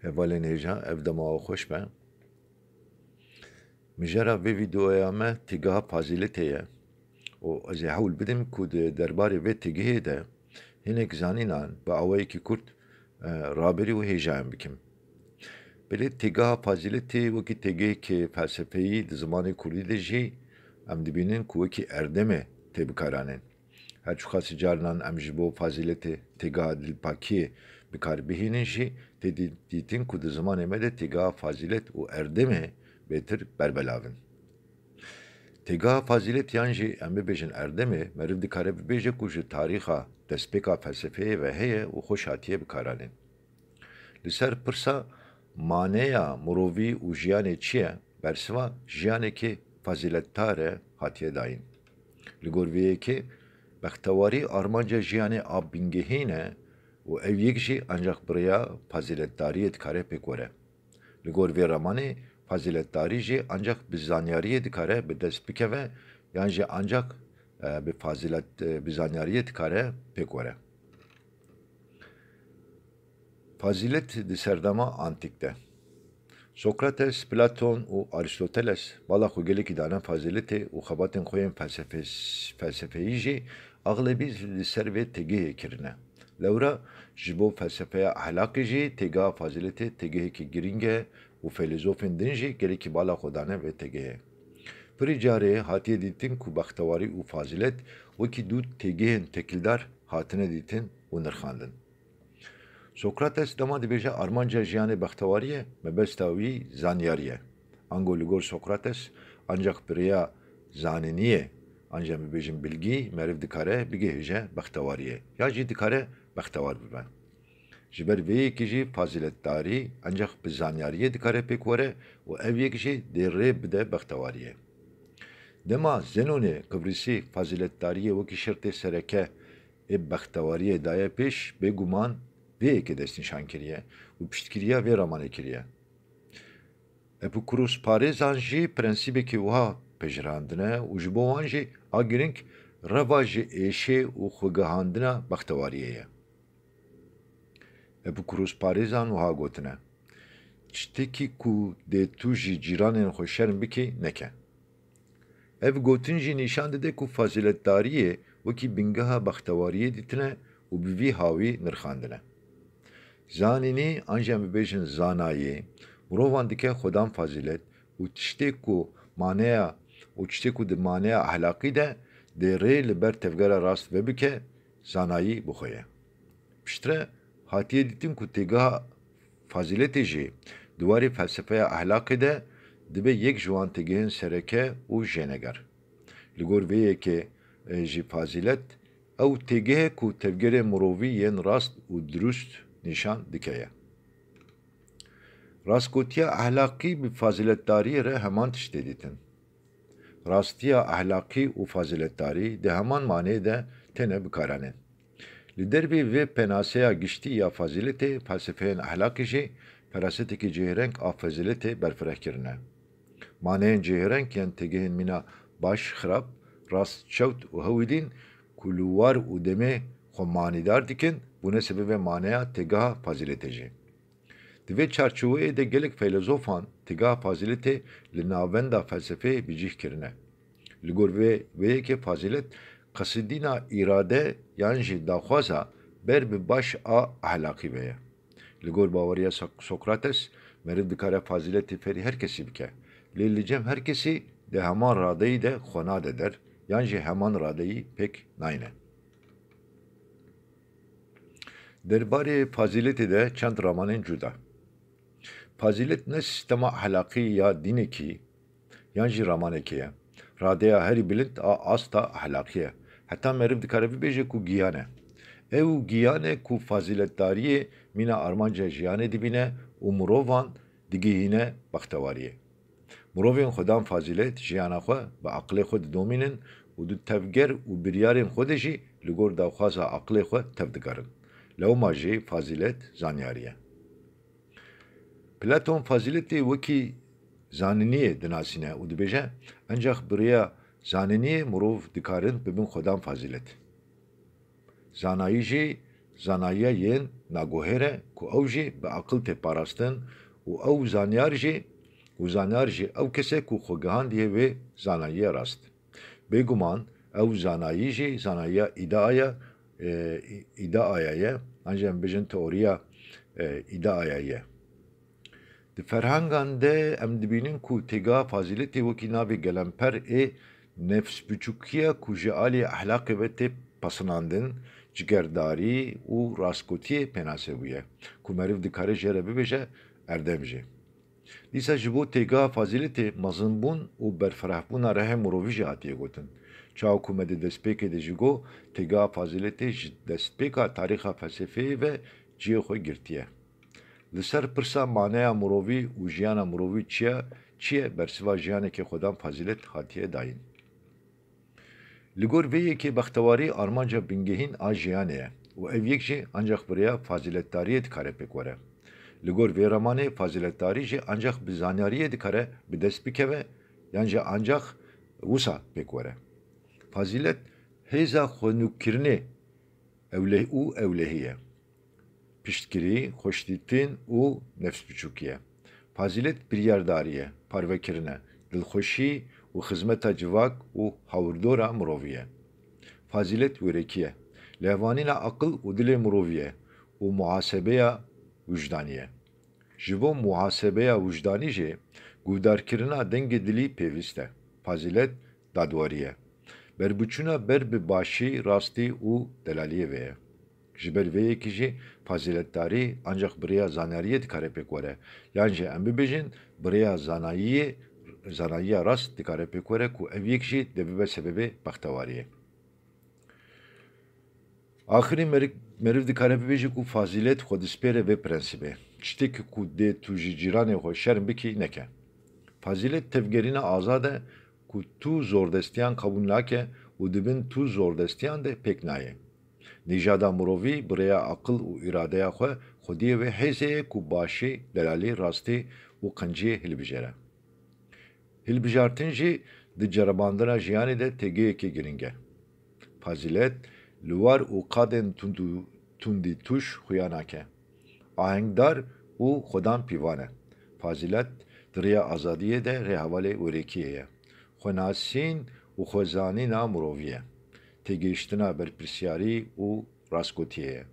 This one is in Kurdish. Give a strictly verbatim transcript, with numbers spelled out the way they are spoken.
Hevalên hêja, ev dema we xweş be. Mijara vê vîdeoya me têgeha fazîletê ye û ez ê hewl bidim ku di derbarê vê têgehê de hinek zanînan bi awayekî kurt, e, rabirî û hêjayan bikim. Belê têgeha fazîletê wekî têgehekê felsefeyî di zimanê kurdî de jî em dibînin ku wekî erdemê tê bikaranîn. Her çiqasî carinan em ji bo fazîletê têgeha dilpakiyê bi kar bihînin jî, tê dî-, dîtin ku di zimanê me de têgeha fazîlet û erdemê bêtir berbelav in. Têgeha fazîlet yan jî em bibêjin erdemê, meriv dikare bibêje ku ji tarîxa destpêka felsefeyê ve heye û xweş hatiye bikaranîn. Li ser pirsa maneya mirovî û jiyanê çi ye, bersiva jiyanekê fazîletdar e hatiye dayîn. Li gor vê yekê, bextewarî armanca jiyanê a bingehîn e û ev yek jî ancak bi rêya fazîletdariyê dikare pêk were. Li gor vê ramanê, fazîletdarî jî ancak bi zanyariyê dikare bi dest bikeve yan jî ancak, e, bi fazîlet, e, bi zanyariyê dikare pêk were. Fazîlet di serdema antîk de. Sokrates, Platon û Arîstoteles bala xwe gelekî dane fazîletê û xebatên xwe yên felsefes-, felsefeyî jî axlebî li ser vê têgehê kirine. Lewra ji bo felsefeya ehlaqê jî têgeha fazîletê têgehekî girîng e û feylezofên din jî gelekî bala xwe dane vê têgehê. Pirî carê hatiye dîtin ku bextewarî û fazîlet wekî du têgehên tekildar hatine dîtin û nirxandin. Sokrates dema dibêje armanca jiyanê bextewarî ye, mebesta wî zanyarî ye. Ango li gor Sokrates ancak bi rêya zanîniyê, an jî em bibêjin bilgî, meriv dikare bigihêje bextewariyê, ya jî dikare bextewar bibe. Ji ber vê yekê jî fazîletdarî ancak bi zanyariyê dikare pêk were û ev yek jî dê rê bide bextewariyê. Dema Zenonê Qibrîsî fazîletdariyê wekî şertê sereke ê bextewariyê daye pêş, bêguman vê yekê destnîşan kiriye û piştgiriya vê ramanê kiriye. Epikurosparêzan jî prensîbekî wiha pejirandine û ji bo wan jî a girîng reva ji êşê û xwegihandina bextewariyê ye. Epikurosparêzan wiha gotine, "Tiştekî ku dê tu ji cîranên xwe şerm bikî, neke." Ev gotin jî nîşan dide ku fazîletdariyê wekî bingeha bextewariyê dîtine û bi vî hawî nirxandine. Zanînî, an jî em bibêjin zanayî, mirovan dike xwedan fazîlet û tiştê ku maneya û tiştê ku di maneya ehlaqî de dê rê li ber tevgera rast vebike, zanayî bi xwe ye. Piştre hatiye dîtin ku têgeha fazîletê jî di warê felsefeya ehlaqê de dibe yek ji wan têgehên sereke û jêneger. Li gor vê yekê, e, jî fazîlet ew têgeh e ku tevgerê mirovî yên rast û dirust nîşan dike ye. Rastgotiya ehlaqî bi fazîletdariyê re heman tiştê dîtin. Rastiya ehlaqî û fazîletdarî di heman maneyê de têne bikaranîn. Li dervê vê penaseya giştî ya fazîletê, felsefeyên ehlaqî jî ferasetekî cihêreng a fazîletê berfireh kirine. Maneyên cihêreng yên têgehên mîna baş, xirab, rast, çewt û hewîdîn ku li war û demê xwe manîdar dikin, bûne sebebê maneya têgeha fazîletê jî. Di vê çarçoweyê de gelek feylezofan têgeha fazîletê li navenda felsefeyê bi cih kirine. Li gor vê, vê yekê fazîlet qesidîna îrade yan jî daxwaza ber bi baş a ehlaqî ve ye. Li gor baweriya Sok-, Sokrates, meriv dikare fazîletê fêrî her kesî bike. Lê li cem her kesî di heman radeyî de xwe nade der, yan jî heman radeyî pêk nayne. Derbarê fazîletê de çend ramanên cuda. Fazîlet ne sîstema ehlaqî ya dînekî, yan jî ramanekê ye. Radeya herî bilind a asta ehlaqî ye. Heta meriv dikare bibêje ku giyan e. Ew giyan e ku fazîletdariyê mîna armanca jiyanê dibîne û mirovan digihîne bextewariyê. Mirovên xwedan fazîlet jiyana xwe bi aqilê xwe didomînin û di tevger û biryarên xwe de jî li gor daxwaza aqilê xwe tevdigerin. Lewma jî fazîlet zanyarî ye. Platon fazîletê wekî zanîniyê dinasîne û dibêje, encax bi rêya zanîniyê mirov dikarin bibin xwedan fazîlet. Zanayî jî zanayiya yên naguhêr e ku ew jî bi aqil tê parastin û ew zanyar jî û zanyar jî ew kes e ku xwe gihandiye wê zanayiya rast. Bêguman ew zanayî jî zanayiya îdeaya, e, î-, îdeaya ye, an jî em bêjin teoriya, e, îdeaya ye. Di ferhengan de em dibînin ku têgeha fazîletê wekî navê gelemper ê nefsbiçûkiya ku ji alî ehlaqê ve tê pesinandin, cigerdarî û rastgotiyê pênase bûye, ku meriv dikare jê re bibêje erdem jî. Dîsa ji bo têgeha fazîletê mezinbûn û berfirehbûna rihê mirovî jî hatiye gotin. Çawa ku me di destpêkê de jî got, têgeha fazîletê ji destpêka tarîxa felsefeyê ve cihê xwe girtiye. Li ser pirsa maneya mirovî û jiyana mirovî çi ye, çi ye, bersiva jiyanekî xwedan fazîlet hatiye dayîn. Li gor vê yekê bextewarî armanca bingehîn a jiyanê ye û ev yek jî ancax bi rêya fazîletdariyê dikare pêk were. Li gor vê ramanê fazîletdarî jî ancax bi zanyariyê dikare bi dest bikeve yan jî ancax wisa pêk were. Fazîlet hêza xwenûkirinê ewleh û ewlehî ye. Piştgirî, xweşdîtin û nefsbiçûkî ye. Fazîlet biryardarî ye, parvekirin e, dilxweşî û xizmeta civak û hawirdora mirovî ye. Fazîlet wêrekî ye, lêvanîna aqil û dilê mirovî ye û muhasebeya wijdanî ye. Ji bo muhasebeya wijdanî jî guhdarkirina dengê dilî pêwîst e. Fazîlet dadwerî ye. Berbiçûna ber bi başî, rastî û delaliyê ve ye. Ji ber vê yekê jî fazîletdarî ancax bi rêya zanyariyê dikare pêk were. Yan jî em bibêjin bi rêya zanayiyê, zanayiya rast dikare pêk were ku ev yek jî dê bibe sebebê bextewariyê. Axirî meriv, meriv dikare bibêje ku fazîlet xwe dispêre vê prensîbê. Tiştekî ku dê tu ji cîranê xwe şerm bikî neke. Fazîlet tevgerîna azad e ku tu zordestiyan qebûl nake û di bin tu zordestiyan de pêk nayê. Nîjada mirovî bi rêya aqil û îradeya xwe xwediyê wê hêzê ye ku başî, delalî, rastî û qenciyê hilbijêre. Hilbijartin jî di ceribandina jiyanê de têgeyekê girîng e. Fazîlet, li war û qadên tund û tundî tûj xuya nake. Ahengdar û xwedan pîvan e. Fazîlet di rêya azadiyê de rêhevalê wêrekiyê ye. Xwenasîn û xwezanîna mirovî ye. Têgihiştina berpirsiyarî û rastgotiyê ye.